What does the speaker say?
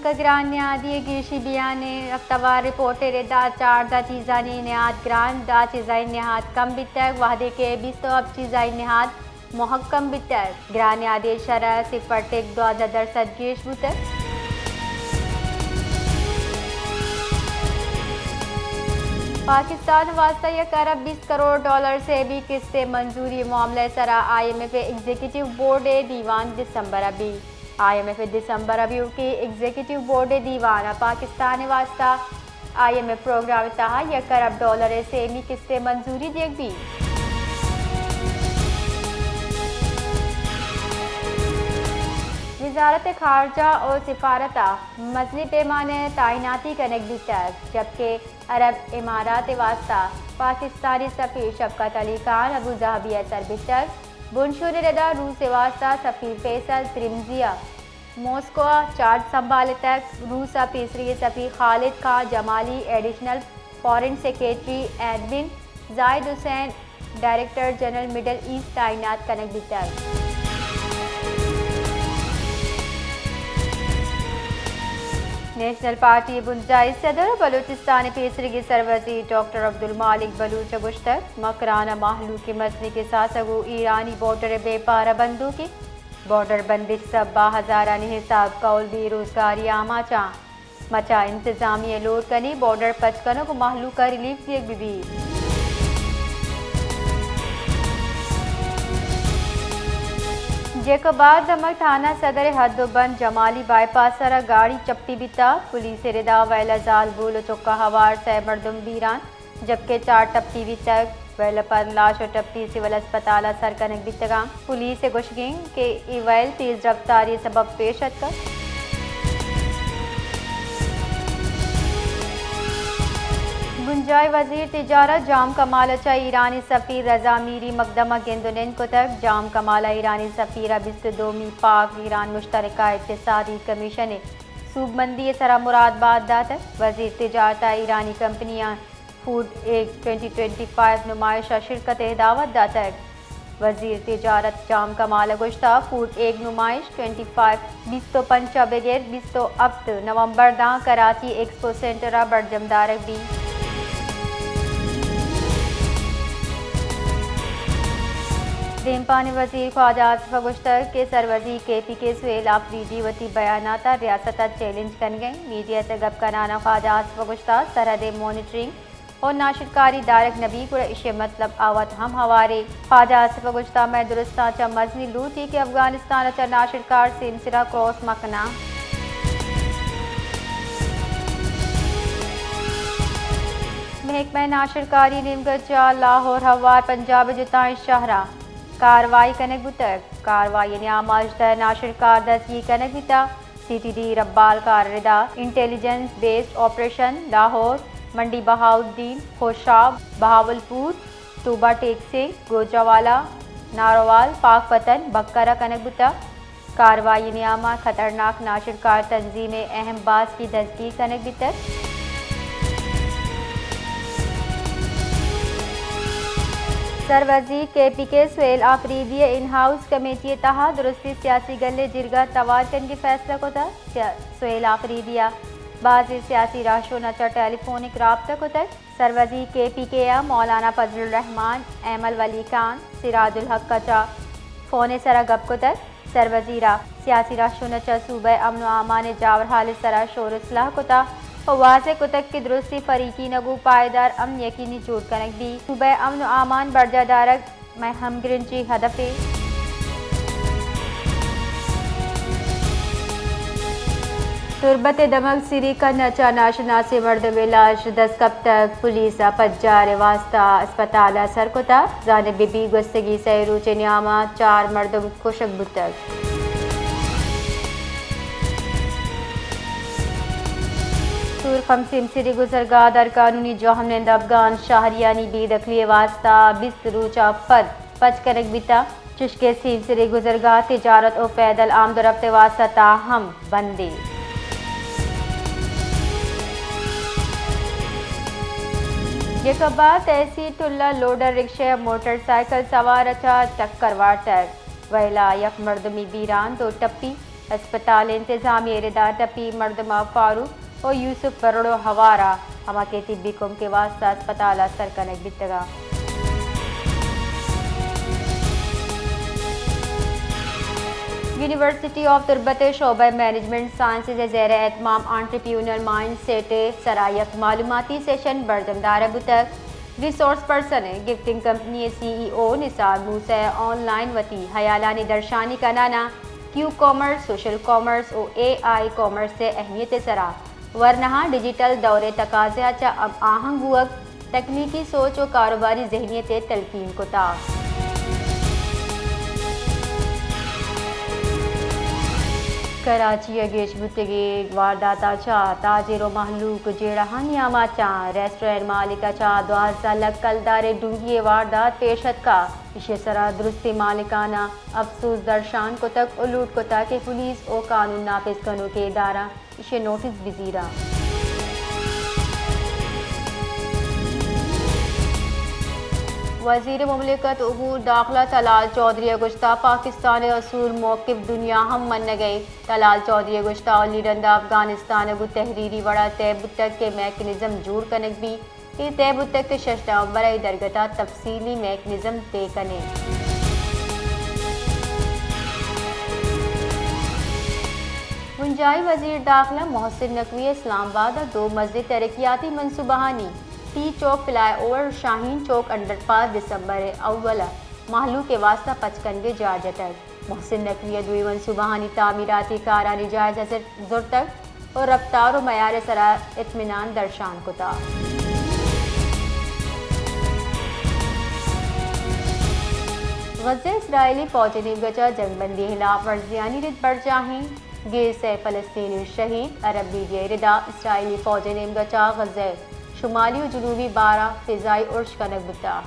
گران نہادی ءِ گیشی بیان ءَ، ہفتہ وار رپورٹ ءِ ردا چاردہ چیزانی نہاد گران، دہ چیزانی نہاد کم بیتگ، وہدے کہ بیست ءُ ہپت چیزانی نہاد مہکم بیتگ۔ گران نہادی ءِ شرح صفر ٹک دوازدہ درسد گیش بوتگ۔ پاکستان ءِ واستہ یک ارب بیست کروڑ ڈالر سیمی قسط ءِ منظوری ءِ معاملہ ءِ سرا آئی ایم ایف ءِ ایگزیکٹو بورڈ ءِ دیوان دسمبر ءَ بیت۔ آئی ایم ایف ءِ دسمبر ءَ بوگی ایگزیکٹو بورڈ ءِ دیوان ءَ پاکستان ءِ واستہ آئی ایم ایف پروگرام ءِ تہا یک ارب ڈالر ءِ سیمی قسط ءِ منظوری دیگ بیت۔ وزارت خارجہ ءُ سفارت ءَ مزنیں پیمانہ ءَ تعیناتی کنگ بیتگ، جبکہ عرب امارات ءِ واستہ پاکستانی سفیر شفقت علی خان ابوظہبی ءَ سر بیتگ۔ بنشون ءِ ردا روس ءِ واستہ سفیر فیصل ترمزی ءَ موسکو ءَ چارج سنبھالتگ۔ روس ءَ پیسری ءِ سفیر خالد خان جمالی، ایڈیشنل فارن سیکرٹری ایڈمن زاہد حسین، ڈائریکٹر جنرل مڈل ایسٹ تعینات کنگ بیتگ۔ نیشنل پارٹی ءِ بنجاہی صدر ءُ بلوچستان ءِ پیسریگیں سروزیر ڈاکٹر عبدالمالک بلوچ ءَ گوشتگ، مکران ءَ مہلوک ءِ مزنیں کساس ءَ گوں ایرانی بارڈر ءِ بے پارہ بندوک اِنت۔ بارڈر بندش سبا ہزارانی حساب کئول بے روزگاری ءِ آماچاں۔ مچ ءَ انتظامیہ ءَ لوٹ کنی بارڈر پچ کنگ ءُ مہلوک ءَ ریلیف دیگ بہ بیت۔ جیکب آباد دمگ تھانہ صدر ءِ حد ءُ بند جمالی بائی پاس ءِ سرا گاڑی چپی بیتگ۔ پولیس ءِ ردا ویل ءَ زالبول ءُ چک ءَ ہوار سئے مردم بیران، جبکہ چار ٹپی بیتگ۔ ویل ءَ پد لاش ءُ ٹپی سول اسپتال ءَ سر کنگ بیتگ اَنت۔ پولیس ءِ گوشگ اِنت کہ اے ویل تیز رفتاری ءِ سبب پیش اتکگ۔ بنجاہی وزیر تجارت جام کمال ءَ چہ ایرانی سفیر رضا میری مقدم ءَ گند ءُ نند کتگ۔ جام کمال ءَ ایرانی سفیر ءَ بیست ءُ دومی پاک ایران مشترکہ اقتصادی کمیشن ءِ سوبمندی ءِ سرا مراد بات داتگ۔ وزیر تجارت ءَ ایرانی کمپنیاں فوڈ ایک ٹوئنٹی ٹوئنٹی فائیو نمائش ءَ شرکت ءِ دعوت داتگ۔ وزیر تجارت جام کمال ءَ گوشتگ، فوڈ ایک نمائش ٹوئنٹی فائیو بیست ءُ پنچ ءَ بگر بیست ءُ ہپت نومبر داں کراچی ایکسپو سینٹر ءَ برجم دارگ بیت۔ دیمپانی وزیر خواجہ آصف ءَ گوشتگ کہ سروزیر کے پی کے سہیل آفریدی وتی بیانات ءَ ریاست ءَ چیلنج کنگ ءَ اِنت۔ میڈیا ءَ چہ گپ کنان ءَ خواجہ آصف ءَ گوشتگ، سرحد ءِ مانیٹرنگ ءُ ناشرکاری دارگ نہ بیت، گڑا ایشی ءِ مطلب آ وت ہم ہوارے۔ خواجہ آصف ءَ گوشتگ، مئے درستاں چہ مزنیں لوٹی کہ افغانستان ءَ چہ ناشرکار سیمسر ءَ کراس مہ کناں۔ محکمہ ناشرکاری ءِ نیمگ ءَ چہ لاہور ہوار پنجاب ءِ جتائیں شہراں کاروائی کنگ بوتگ۔ کاروائی ءِ نیام ءَ ہژدہ ناشرکار دستگیر کنگ بیتگ۔ سی ٹی ڈی ربال کار ءِ ردا انٹیلیجنس بیسڈ آپریشن لاہور، منڈی بہاؤالدین، خوشاب، بہاولپور، توبہ ٹیک سنگھ، گوجرانوالہ، نارووال، پاک پتن، بکر ءَ کنگ بوتگ۔ کاروائی ءِ نیام ءَ خطرناک ناشرکار تنظیم ءِ اہم باسکی دزگیر کنگ بیتگ۔ سروزیر کے پی کے سہیل آفریدی ءِ ان ہاؤس کمیٹی ءِ تہا درستی سیاسی گل ءِ جرگہ توار کنگ ءِ فیصلہ کتگ۔ سیا-، سہیل آفریدی ءَ بازیں سیاسی رہشوناں چہ ٹیلی فونک رابطہ کتگ۔ سروزیر کے پی کے ءَ مولانا فضل الرحمان، ایمل ولی خان، سراج الحق ءَ چہ فون ءِ سرا گپ کتگ۔ سروزیر ءَ سیاسی رہشون ءَ چہ صوبہ ءِ امن ءُ امان ءِ جاورحال ءِ سرا شور اصلاح کتگ ءُ واضح کتگ کہ درستی فریقین ءَ گوں پائیدار امن یقینی جوڑ کنگ بیت۔ صوبہ ءِ امن ءُ امان برجاہ دارگ مئے ہمگرنچیں ہدفے۔ تربت ءِ دمگ سری کن ءَ چہ ناشناسیں مردمے لاش دست کپتگ، پولیس ءَ پجار ءِ واستہ اسپتال ءَ سر کتگ۔ زانگ بہ بیت گوستگیں سئے روچ ءِ نیام ءَ چار مردم کشگ بوتگ۔ سورخم سیمسری گزرگاہ در قانونی جہمنند افغان شہریانی بے دخلی ءِ واستہ بیست روچ ءَ پد پچ کنگ بیتگ، چشکہ سیمسری گزرگاہ تجارت ءُ پیدل آمد ءُ رپت ءِ واستہ تاہم بندے۔ جیکب آباد تحصیل ٹلہ لوڈر رکشہ ءَ موٹر سائیکل سوار ءَ چہ ٹکر وارتگ۔ ویل ءَ یک مردمے بیران، دو ٹپی ہسپتال ءِ انتظامیہ ءِ ردا ٹپی مردماں فاروق و یوسف برڑو ہوار ءَ ہما کہ طبی کمک ءِ واستہ ہسپتال ءَ سر کنگ بیتگ ءَ۔ یونیورسٹی آف تربت ءِ شعبہ مینجمنٹ سائنسز ءِ زیر اہتمام انٹرپرینیور مائنڈ سیٹ ءِ سرا یک معلوماتی سیشن برجم دارگ بوتگ۔ ریسورس پرسن ءِ گفٹنگ کمپنی ءِ سی ای او نثار موسی ءَ آن لائن وتی ہیالانی درشانی کنان ءَ کیو کامرس، سوشل کامرس و اے آئی کامرس ءِ اہمیت ءِ سرا ورناہاں ڈیجیٹل دور ءِ تقاضہ ءَ چہ ہم آہنگ بوگ، تکنیکی سوچ و کاروباری ذہنیت ءِ تلقین کتا۔ کراچی ءَ گیش بوتگیں وارداتاں چہ تاجر و مہلوک جیڑہانی آماچاں، ریسٹورنٹ مالک ءَ چہ دوازدہ لکھ کلدار ءِ ڈونگی ءِ واردات پیش اتکا۔ ایشی ءِ سرا درستیں مالکاناں افسوس درشان کتگ و لوٹ کتا کہ پولیس و قانون نافذ کنوکیں ادارہ ایشی نوٹس بزیراں۔ وزیر مملکت امور داخلہ طلال چوہدری ءَ گوشتا، پاکستان ءِ اصول موقف دنیا ہم منگ ءَ۔ طلال چوہدری ءَ گوشتا، آل لیڈندا افغانستان ءَ گوں تحریری وڑا طے بوتگ کہ میکنزم جوڑ کنگ بی۔ اے طے بوتگ کہ شش نومبر ءَ اے درگت ءَ تفصیلی میکنزم طے کنیں۔ بنجاہی وزیر داخلہ محسن نقوی ءَ اسلام آباد ءَ دو مزنیں ترقیاتی منصوبہانی ٹی چوک فلائی اوور، شاہین چوک انڈر پاس دسمبر ءِ اول ءَ مہلوک ءِ واستہ پچ کنگ ءِ جاہ جتگ۔ محسن نقوی ءَ دوئیں منصوبہانی تعمیراتی کارانی جائزہ زر-، زرتگ و رفتار و معیار ءِ سرا اطمینان درشان کتا۔ غزہ ءَ اسرائیلی فوج ءِ نیمگ ءَ چہ جنگ بندی ءِ ہلاپ ورزیانی رد برجاہیں۔ گیس ءِ فلسطینی شہید۔ عرب میڈیا ءِ ردا اسرائیلی فوج ءِ نیمگ ءَ چہ غزہ ءِ شمالی و جنوبی بارا فضائی ارش کنگ بوتا۔